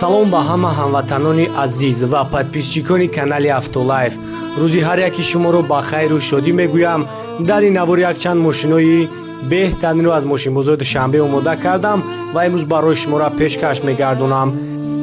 Салом ба ҳама ҳамватанони азиз ва подписчикони канали Автолайф. Рӯзи ҳар яки шуморо ба хайру шодӣ мегӯям. Дар ин навор якчанд мошинои беҳтаринро аз мошинбозори Душанбе омода кардам ва имрӯз барои шуморо пешкаш мегардонам.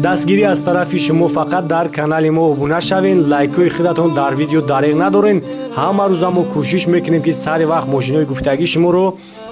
Дастгирӣ аз тарафи шумо фақат дар канали мо обуна шавен, лайкҳои худатон дар видео дареғ надорен. Ҳама рӯза мо кӯшиш мекунем, ки сари вақт мошинои гуфтагии шуморо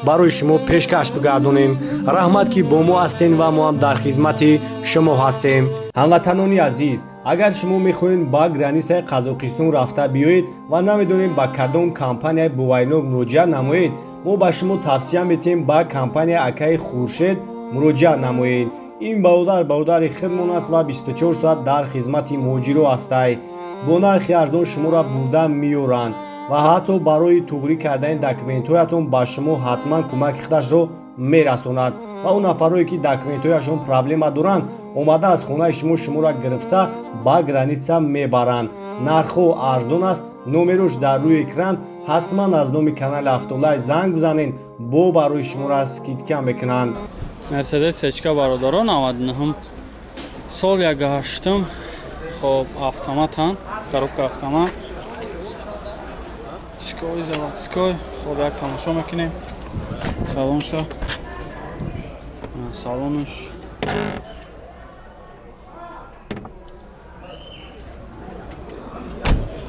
барои шумо пешкаш бигардонем. Раҳмат, ки бо мо ҳастен ва мо ҳам дар хизмати шумо ҳастем. Ҳамватанони азиз, агар шумо мехоҳед ба границаи Қазоқистон рафта биёед ва намедонед ба кадом компанияи боваринок муроҷиат намоед, мо ба шумо тавсия метиҳем, ба компанияи акаи Хуршед муроҷиат намоед. Ин бародар бародари худмон аст ва 24 соат дар хизмати муҳоҷиро ҳастай. Бо нархи арзон шуморо бурда меёранд ва ҳатто барои туғрӣ кардани документҳоятон ба шумо ҳатман кӯмаки худашро мерасонад. Ва он нафарое, ки документҳояшон проблема доранд, омада аз хонаи шумо шуморо гирифта ба граница мебаранд. Нархҳо арзон аст. Номерош дар рӯи экран. Ҳатман аз номи канали Автолайф занг бизанед, бо барои шуморо скидка мекунанд. Мерседес сечка, бародаро, 99 сол, 1,8. Хоб, автоматан, коробка автомат, ской заводской. Хоб, як тамошо мекунем салонша. Салонаш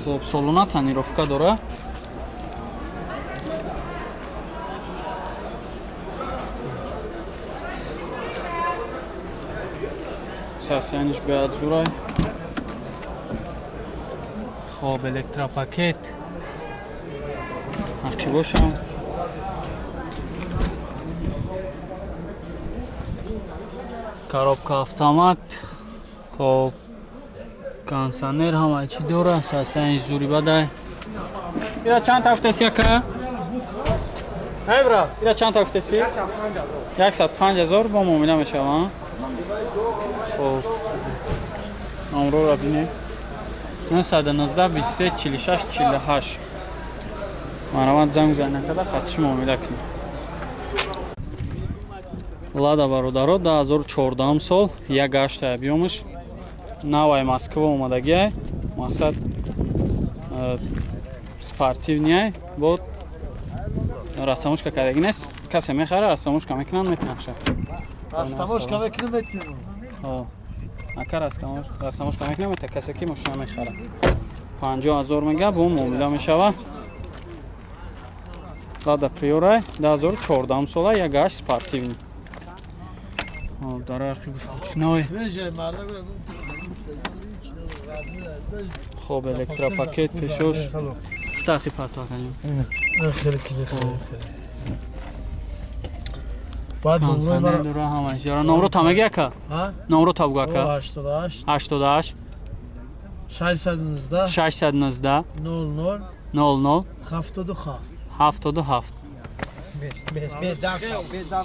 хоб, салона тонировка дора. Состояниш беҳад зурай. Хоб, электропакет ҳарчи бошам. Коробка автомат, хоб, кондиционер, ҳама чӣ дора. Состояниш зури бадай. Ира чанд та гуфтеси, ака? Эй, брат, ира чанд та гуфтеси? 105 000 бо муомила мешава. Хоб, номроро бинем: 919 23 46 48. Марамат, занг занакада қатиш муомила кунем. Лада, бародаро, 2014 сол, 1,8 объёмаш, навай Москва омадагиай. Мақсад, спортивныйай, бо растаможка кардаги нест. Касе мехара, растаможка мекунанд, метиҳанд. Растаможка мекунем, метиҳем. Ака, растаможка мекунам, мета касе ки мошина мехара. 50 000 мега, бо муомила мешава. Лада Приорай, 2014 сола, 1,8, спортивный. Дар ручной. Хоб, электропакет пешош. Тахи пату аканем. Хеле хеле. Баъд кондиционер дора, ҳама чизро. Номро та меги, ака? Номро та бугу, ака. 88 88 619 619 00 00 77. 77.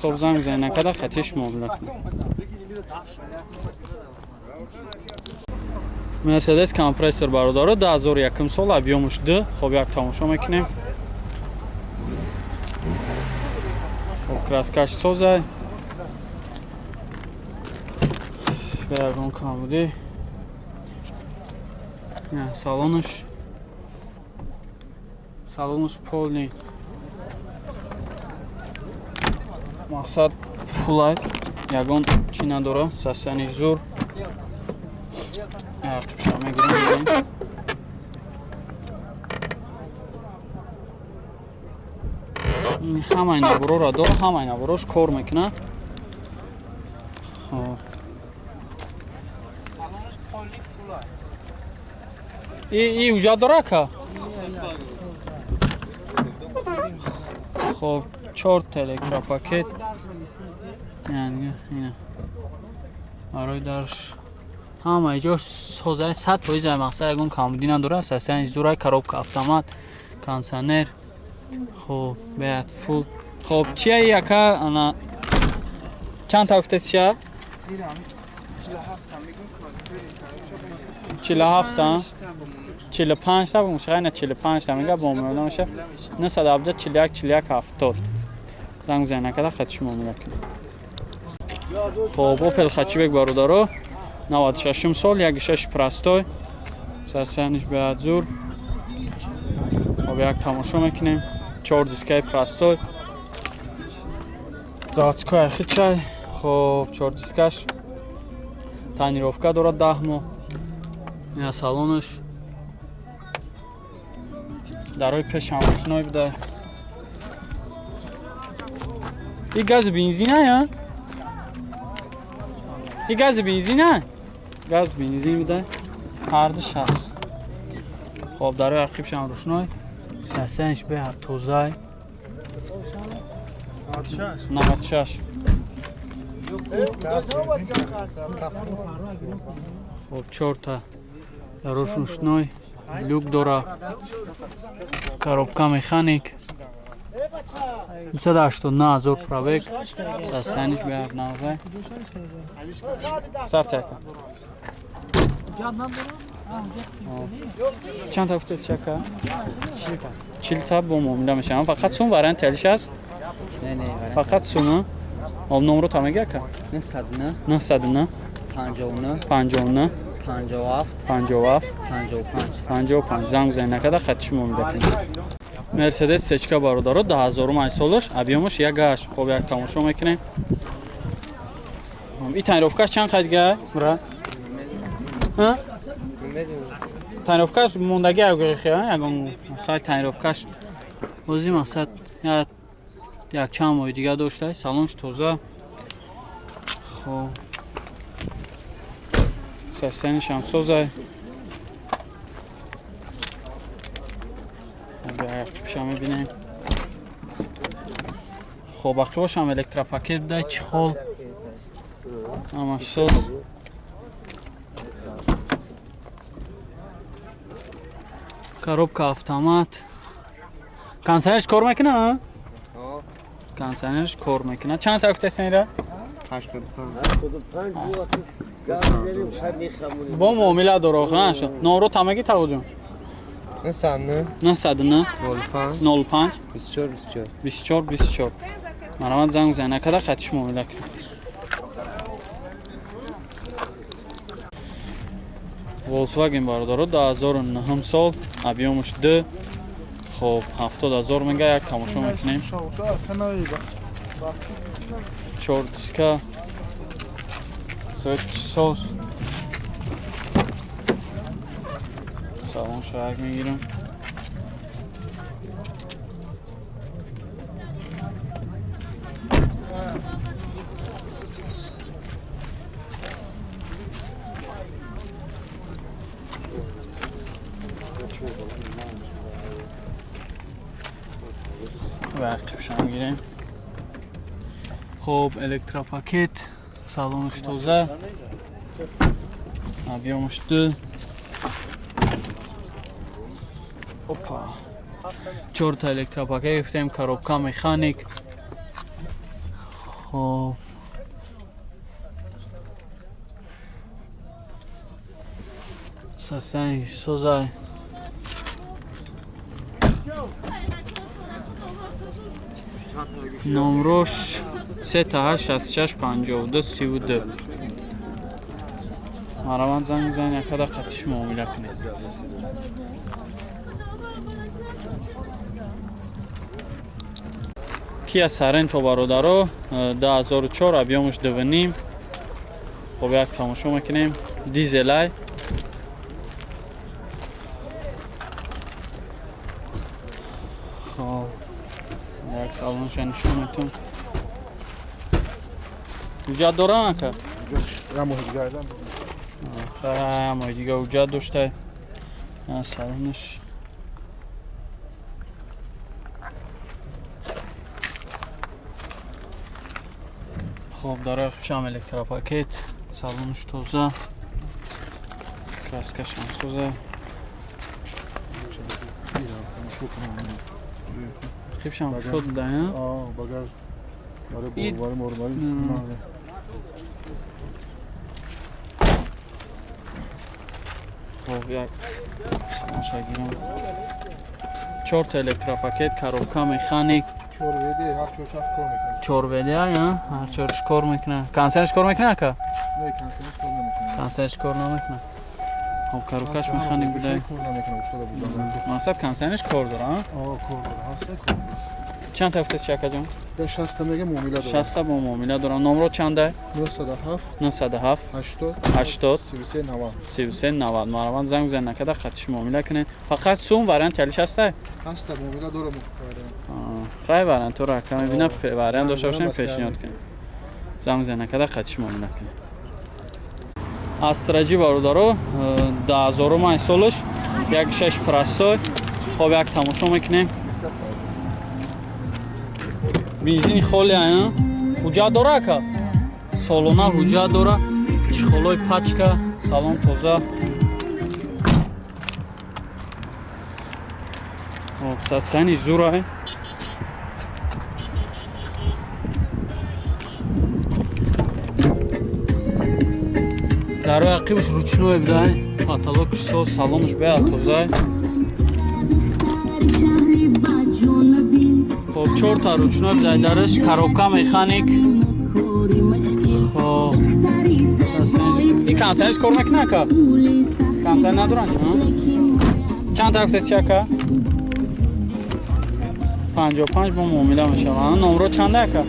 Хоб, занг занг накарда қатиш муомила кунем. Мерседес Компрессор, бародаро, 2001 сол, объёмаш 2. Хоб, як тамошо мекунем. Хоб, краскаш созай, ба ягон камбудӣ. Салонаш полный, мақсад, фулай, ягон чӣ надора. Состояниш зур. Ақибша мегирем. Ин ҳамаи набороро дора, ҳамаи наборош кор мекунад. Хоб, и уҷа дора, ака. Хоб, чорта электропакет, ина барои дарш ҳамаи ҷо созаи, 100%. Мақсад, ягон камбудӣ надора. Состояниш зурай, коробка автомат, кондиционер. Хоб, беҳад фул. Хоб, чия ака? Ана чанд та гуфтеси? 47-та, 45-та бумша, ина 45-та мега, бо муомила меша. 917 41 41 70. Занг занг накарда хати шумо муомила кунед. Хоб, Опел Хэтчбек, бародаро. 96 сол, 1.6 простой. Состояниш беҳад зур. Хоб як тамошо мекунем. 4 дискаи простой. Заводской хичай. Хоб 4 дискаш. Тонировка дорад 10 моҳ. Ина салонаш. Дарои пешам рӯшной буда. И газ бензин а? И газ бензин а? Газ бензин буда. Ҳардуш ҳаст. Хоб дарои ақибшам рӯшной. Состояниш беҳад тозай. 96. Хоб 4 та дарош рӯшной. Люк дора. Коробка механик. 289,000 пробег. Состояниш беҳад нағзай. Сарта яка. Чанд та гуфтед чака? 40 та бо муомила мешавам. Фақат сум вариант алиш аст? Не, вариант. Фақат сум. Об номро та меги ака? 909 909 59 59 57 57 55 55. Занг зани накарда хати шумо муомила кунед. Мерседес сечка бародаро 10000 ай солаш, объемаш 1.8. Хоб як тамошо мекунем. И тонировкаш чанд қайд дига, брат? Ҳа? Тонировкаш мондаги ягон ягон хай тонировкаш. Ози мақсад як чанд моҳи дига дошта, салонш тоза. Хоб. Состояниш ҳам созай. Аяқчипша мебинем. Хоб ақчибошам электропакет буда, чехол. Ҳамаш соз. Коробка автомат. Кондиционерш кор мекунад? Кондиционерш кор мекунад. Чанд та гуфтаст ира? 85. Бо муомила дора, ха? Номро та меги тағоҷон? 909 909 05 05 24 24 24 24. Марамат занг зани накарда хатиш муомила кунед. Volkswagen бародаро 2009 сол, объемаш 2. Хоб 70,000 мега як тамошо мекунем. 4 диска. Свет соз. Салон шарак мегирам. وقت میگیریم. خب الکتروپاکت салонш тоза, объемаш 2. Опа. 4 та электропакет гирифтем, коробка механик. Хоб состояние созай. Номрош 3866 52 32. Мараванд занг мезанед, якада қатиш муомила кунед. Kia Sorento бародаро 2004, объемаш 2.5. Хоб як тамошо мекунем. Дизелай. Хоб як салонша нишон метум. Ҳуҷҷат дорам ака? Моҳи дига ҳуҷҷат дошта. Салонаш хоб дарои хушам электропакет, салонаш тоза, краскашам соза. Хибшам шуд да, багаж барои мормарӣ. Хоб як салонша гирам. 4 та электропакет, коробка механик. 4 ВД, ҳар чор шахс кор мекунад. 4 ВД, ҳар чорш кор мекунад. Кондиционерш кор мекунад ака? Не, консерваш кор намекунад. Консерваш кор намекунад. Хоб, коробкаш механик буда. Кор намекунад, устода буда. Мақсад консерваш кор дора, а? О, кор дора, ҳаста кор. Чанд та гуфтест акаҷон? Я 60 мега муомила дора. 60 бо муомила дорам. Номро чанда? 907 907 80 80 33 90. 33 90. Мараван занг бизанед, накада қатиш муомила кунед. Фақат сум вариант ялиш ҳаста? Ҳаста муомила дора вариант. Хай вариантҳоро ака мебинам, вариант дошта бошем Занг пешниҳод кунед. Занг бизанед, накада қатиш муомила кунед. Астраҷи бародаро, 10000 солаш, 1.6 простой. Хоб як тамошо мекунем. Бензини холи ая. Ҳуҷҷат дора ака? Солона ҳуҷҷат дора. Чехолои пачка, салон тоза. Хоб, сасани зурай. Дарои ақибаш ручной будай. Потолокш соз, салонаш беҳад тозай. Хоб, чорта ручной будай дараш, коробка механик. Хоб, и консервис кор мекунад ака? Консерв надоранд? Чанд та гуфтед чи ака? 55 бо муомила мешавад. Номро чанда ака?